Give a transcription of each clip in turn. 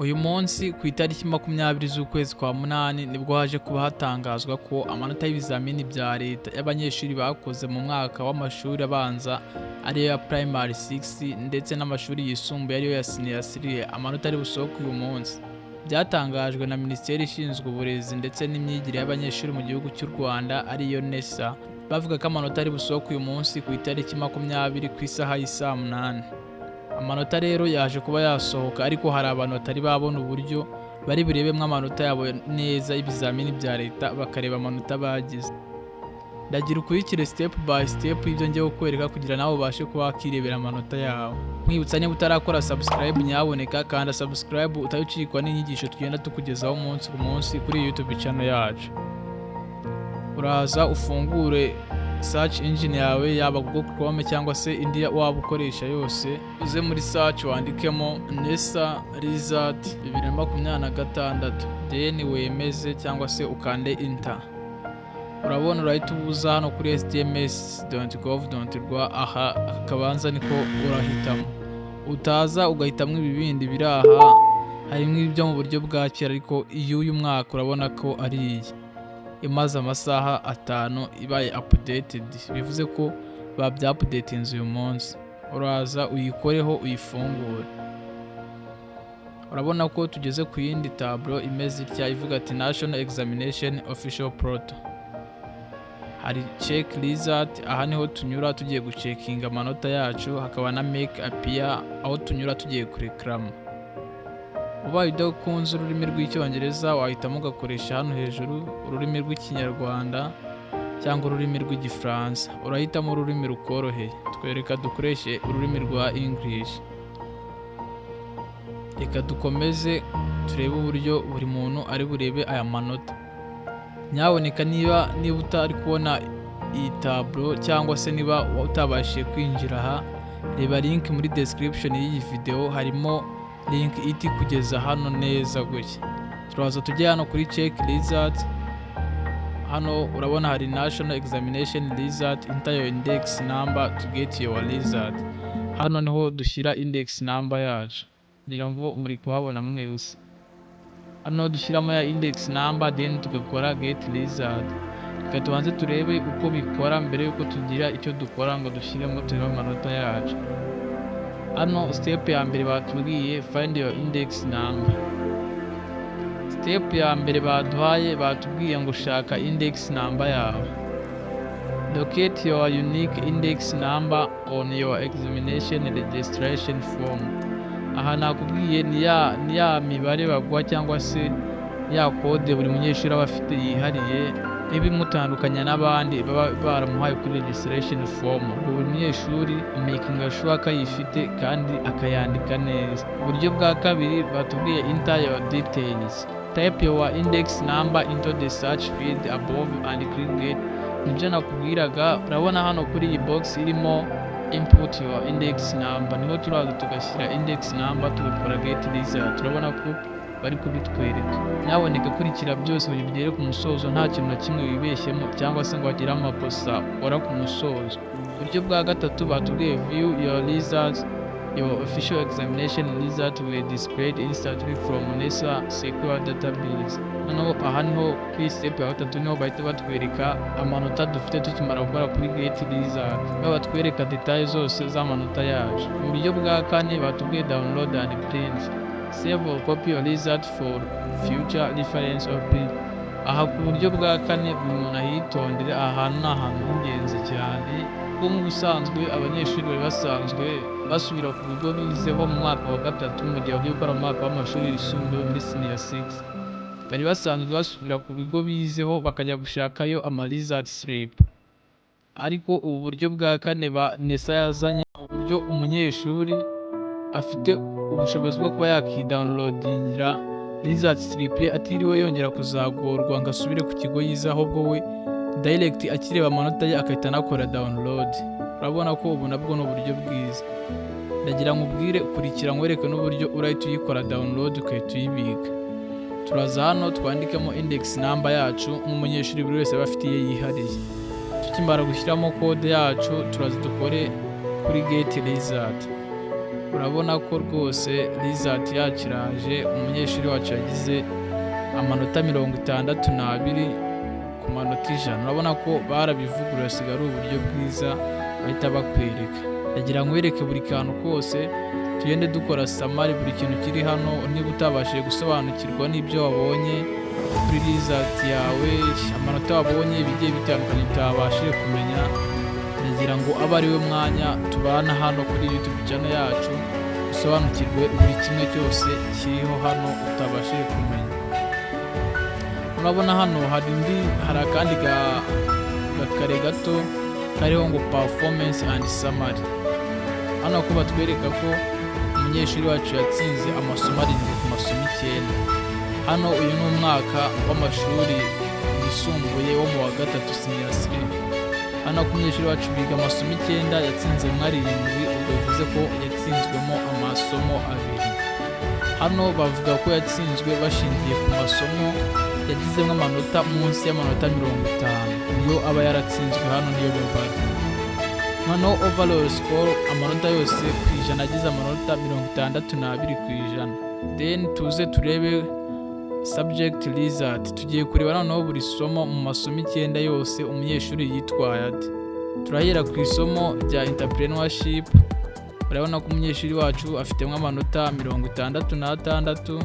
Uyu munsi ku itariki 20 z'ukwezi kwa munani nibwo haje kuba hatangazwa ko amanota y'ibizamini bya leta y'abanyeshuri bakoze mu mwaka w'amashuri abanza, ariyo ya primary 6, ndetse n'amashuri yisumbuye, ariyo ya senior 3, amanota ari busohoke uyu munsi. Byatangajwe na Minisiteri ishinzwe uburezi ndetse n'imyigire y'abanyeshuri mu gihugu cy'u Rwanda, ariyo NESA, bavuga ko amanota ari busohoke uyu munsi ku itariki 20 ku isaha y'isaa 8. Amanota rero yaje kuba yasohoka, ariko hari abantu batari babona uburyo bari burebemo amanota yabo neza y'ibizamini bya leta, bakareba amanota bagize. Ndagira ukurikire step by step y'ibyo ngiye kukwereka kugira nawe ubashe kuba wakirebera amanota yawe. Nkwibutsa, niba utarakora subscribe, nyaboneka kanda subscribe utabicikwa n'inyigisho tugenda tukugezaho umunsi ku munsi kuri YouTube channel yacu. Uraza ufungure search engine yawe, yaba Google Chrome cyangwa se indi waba ukoresha yose, uze muri search wandikemo NESA result 2026, then wemeze cyangwa se ukande enter. Urabona urahita ubuza hano kuri sdms.gov.rw. Aha akabanza niko urahitamo, utaza ugahitamo ibi bindi biri aha, harimo ibyo mu buryo bwa kera, ariko iy'uyu mwaka urabona ko ari iyi imaze amasaha 5 ibaye updated, bivuze ko babyaupdatinze uyu munsi. Uraza uyikoreho, uyifungure. Urabona ko tugeze ku yindi tableau imeze itya, ivuga ati "National Examination Official Portal". Hari check result, aha niho tunyura tugiye gucheckinga amanota yacu, hakaba na make appeal, aho tunyura tugiye kureclama. Ubaye udakunze ururimi rw'Icyongereza, wahitamo ugakoresha hano hejuru ururimi rw'Ikinyarwanda cyangwa ururimi rw'Igifaransa. Urahitamo ururimi rukoroheye. Twereka dukoreshe ururimi rwa English. Reka dukomeze turebe uburyo buri muntu ari burebe aya manota. Nyaboneka, niba utari kubona iyi tableau cyangwa se niba utabashije kwinjira aha, reba link muri description y'iyi video, harimo link iti kugeza hano neza gutya. Turaza tujye hano kuri check result. Hano urabona hari national examination result, enter your index number to get your result. Hano niho dushyira index number yacu, ngira ngo muri kuhabona mwese. Hano dushyiramo ya index number, then tugakora get result. Reka tubanze turebe uko bikora mbere yuko tugira icyo dukora ngo dushyiremo, turebe amanota yacu. Hano step ya mbere batubwiye "Find your index number". Step ya mbere baduhaye, batubwiye ngo shaka index number yawe. "Locate your unique index number on your examination registration form." Aha nakubwiye ni ya mibare baguha cyangwa se ya code buri munyeshuri aba afite yihariye, ibimutandukanya n'abandi, baba baramuhaye kuri registration form. Ubwo buri munyeshuri making sure ko ayifite kandi akayandika neza. Uburyo bwa kabiri batubwiye "Enter your details. Type your index number into the search field above and click get." Nibyo nakubwiraga. Urabona hano kuri iyi box irimo "Input your index number", niho turaza tugashyira index number, tugakora get result. Turabona ko bari kubitwereka. Nyaboneka kurikira byose bigere ku musozo, nta kintu na kimwe wibeshyemo cyangwa se ngo hagire amakosa ukora ku musozo. Uburyo bwa gatatu batubwiye "View your results". Your official examination result will displayed instantly from NESA secure database. Noneho aha niho kuri step ya gatatu niho bahita batwereka amanota dufite tukimara gukora kuri get result, niho batwereka details zose z'amanota yacu. Uburyo bwa kane batubwiye "Download and print. Save or copy your result for future reference or print." Aha ku buryo bwa kane, buri muntu ahitondere, aha hantu ni ahantu h'ingenzi cyane, kuko nk'ubusanzwe abanyeshuri bari basanzwe basubira ku bigo bizeho mu mwaka wa gatatu mu gihe bagiye gukora mu mwaka w'amashuri yisumbuye muri senior 6. Bari basanzwe basubira ku bigo bizeho bakajya gushakayo ama result slip, ariko ubu buryo bwa kane ba NESA yazanye, uburyo umunyeshuri afite ubushobozi bwo kuba yakidownloadingira result slip ye atiriwe yongera kuzagorwa ngo asubire ku kigo yize, ahubwo we direct akireba amanota ye agahita anakora download. Urabona ko ubu nabwo ni uburyo bwiza. Ndagira ngo ubwire, kurikira nkwereke n'uburyo urahita uyikora download ugahita uyibika. Turaza hano twandikemo index number yacu nk'umunyeshuri, buri wese aba afite iye yihariye. Tukimara gushyiramo code yacu, turaza dukore kuri get result. Urabona ko rwose result yacu iraje. Umunyeshuri wacu yagize amanota 62 ku manota 100. Urabona ko barabivuguruye, hasigaye ari uburyo bwiza bahita bakwereka. Ndagira ngo nkwereke buri kantu kose, tugende dukora summary buri kintu kiri hano. Niba utabashije gusobanukirwa n'ibyo wabonye kuri result yawe, amanota wabonye, ibigiye bitandukanye utabashije kumenya, ndagira ngo abe ari we mwanya tubana hano kuri YouTube channel yacu, usobanukirwe buri kimwe cyose kiriho hano utabashije kumenya. Urabona hano hari indi, hari akandi gakare gato kariho ngo "Performance and summary". Hano ko batwereka ko umunyeshuri wacu yatsinze amasomo 7 ku masomo 9. Hano uyu ni umwaka w'amashuri yisumbuye wo mu wa gatatu, senior 3. Hano ku munyeshuri wacu biga amasomo 9, yatsinzemo 7, ubwo bivuze ko yatsinzwemo amasomo 2. Hano bavuga ko yatsinzwe bashingiye ku masomo yagizemo amanota munsi y'amanota 50, niyo aba yaratsinzwe hano, niyo babara. Noneho overall score, amanota yose ku ijana, agize amanota 62%. Then tuze turebe subject result. Tugiye kureba noneho buri somo mu masomo 9 yose umunyeshuri yitwaye ate. Turahera ku isomo rya entrepreneurship. Urabona ko umunyeshuri wacu afitemo amanota 66.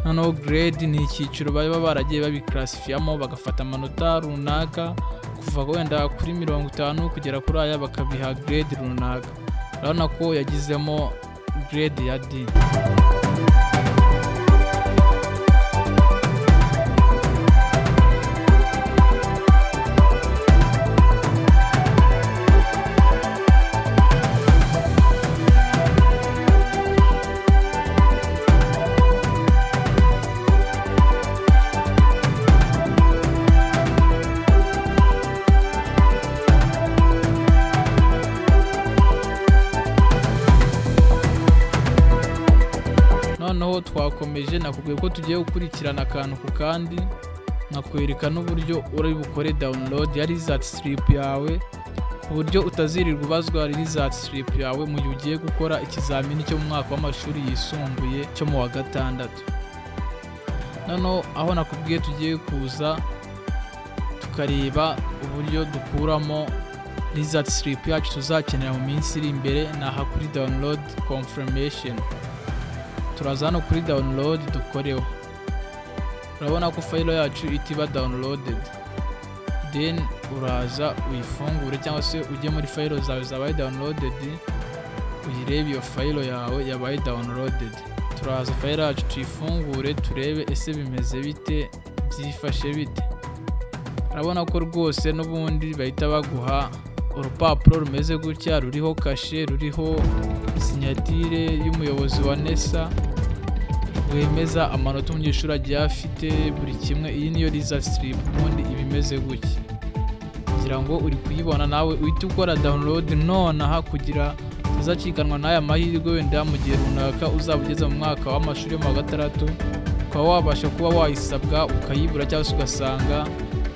Noneho grade ni icyiciro baba baragiye babiclassifyamo, bagafata amanota runaka kuva wenda kuri 50 kugera kuri aya, bakabiha grade runaka. Urabona ko yagizemo grade ya D. Noneho twakomeje, nakubwiye ko tugiye gukurikirana akantu ku kandi, nkakwereka n'uburyo uri bukore download ya result slip yawe, ku buryo utazirirwa ubazwa result slip yawe mu gihe ugiye gukora ikizamini cyo mu mwaka w'amashuri yisumbuye cyo mu wa gatandatu. Noneho aho nakubwiye tugiye kuza tukareba uburyo dukuramo result slip yacu tuzakenera mu minsi iri imbere, ni aha kuri download confirmation. Turaza hano kuri download dukoreho. Urabona ko file yacu itiba downloaded. Then uraza uyifungure cyangwa se ujye muri file zawe zabaye downloaded, uyirebe iyo file yawe yabaye downloaded. Turaza file yacu tuyifungure, turebe ese bimeze bite, byifashe bite. Urabona ko rwose n'ubundi bahita baguha urupapuro rumeze gutya, ruriho kashe, ruriho signature y'umuyobozi wa NESA, wemeza amanota umunyeshuri agiye afite, buri kimwe. Iyi niyo result slip, ubundi iba imeze gutya. Kugira ngo uri kuyibona nawe uhite ukora download nonaha, kugira utazacikanwa n'aya mahirwe. Wenda mu gihe runaka uzaba ugeze mu mwaka w'amashuri yo mu wa gatandatu, ukaba wabasha kuba wayisabwa ukayibura, cyangwa se ugasanga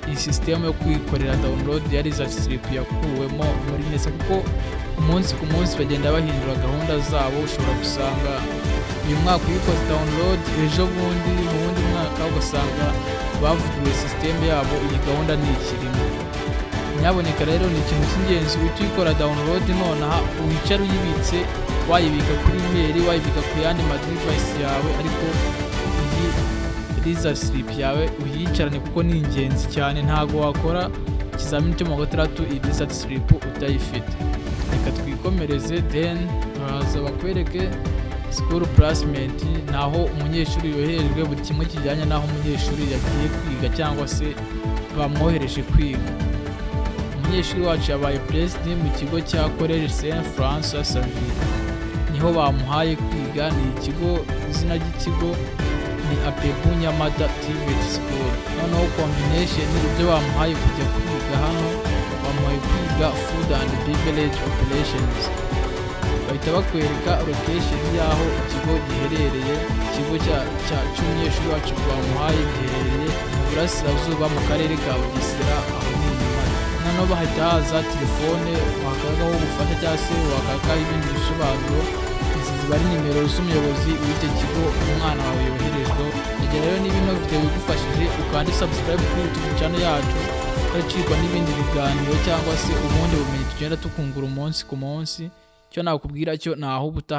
iyi sisitemu yo kwikorera download ya result slip yakuwemo muri NESA, kuko umunsi ku munsi bagenda bahindura gahunda zabo. Ushobora gusanga uyu mwaka uyikoze download, ejo bundi mu wundi mwaka ugasanga bavuguruye sisitemu yabo, iyi gahunda ntikirimo. Nyaboneka rero, ni ikintu cy'ingenzi uhita uyikora download nonaha, wicare uyibitse, wayibika kuri email, wayibika ku yandi ma device yawe, ariko iyi result slip yawe uyicarane kuko ni ingenzi cyane. Ntabwo wakora ikizamini cyo mu wa gatandatu iyi result slip utayifite. Reka twikomereze. Then baraza bakwereke school placement, naho umunyeshuri yoherejwe, buri kimwe kijyanye n'aho umunyeshuri yagiye kwiga cyangwa se bamwohereje kwiga. Umunyeshuri wacu yabaye placed mu kigo cya College Saint Francois Xavier, niho bamuhaye kwiga. Ni ikigo, izina ry'ikigo ni APEBU Nyamata TVET School. Noneho combination, ibyo bamuhaye kujya kwiga hano, bamuhaye kwiga Food and Beverage Operations. Bahita bakwereka location y'aho ikigo giherereye. Ikigo cy'umunyeshuri wacu bamuhaye giherereye mu Burasirazuba, mu karere ka Bugesera, aho ni inyuma. Noneho bahita haza telefone wakagaho ubufasha cyangwa se wakakaho ibindi bisobanuro, ni Izi ziba ari nimero z'umuyobozi w'icyo kigo umwana wawe yoherejweho. Rero niba ino video igufashije, ukande subscribe kuri YouTube channel yacu, utacikwa n'ibindi biganiro cyangwa se ubundi bumenyi tugenda tukungura umunsi ku munsi. Icyo nakubwira cyo, ni aho ubutaha.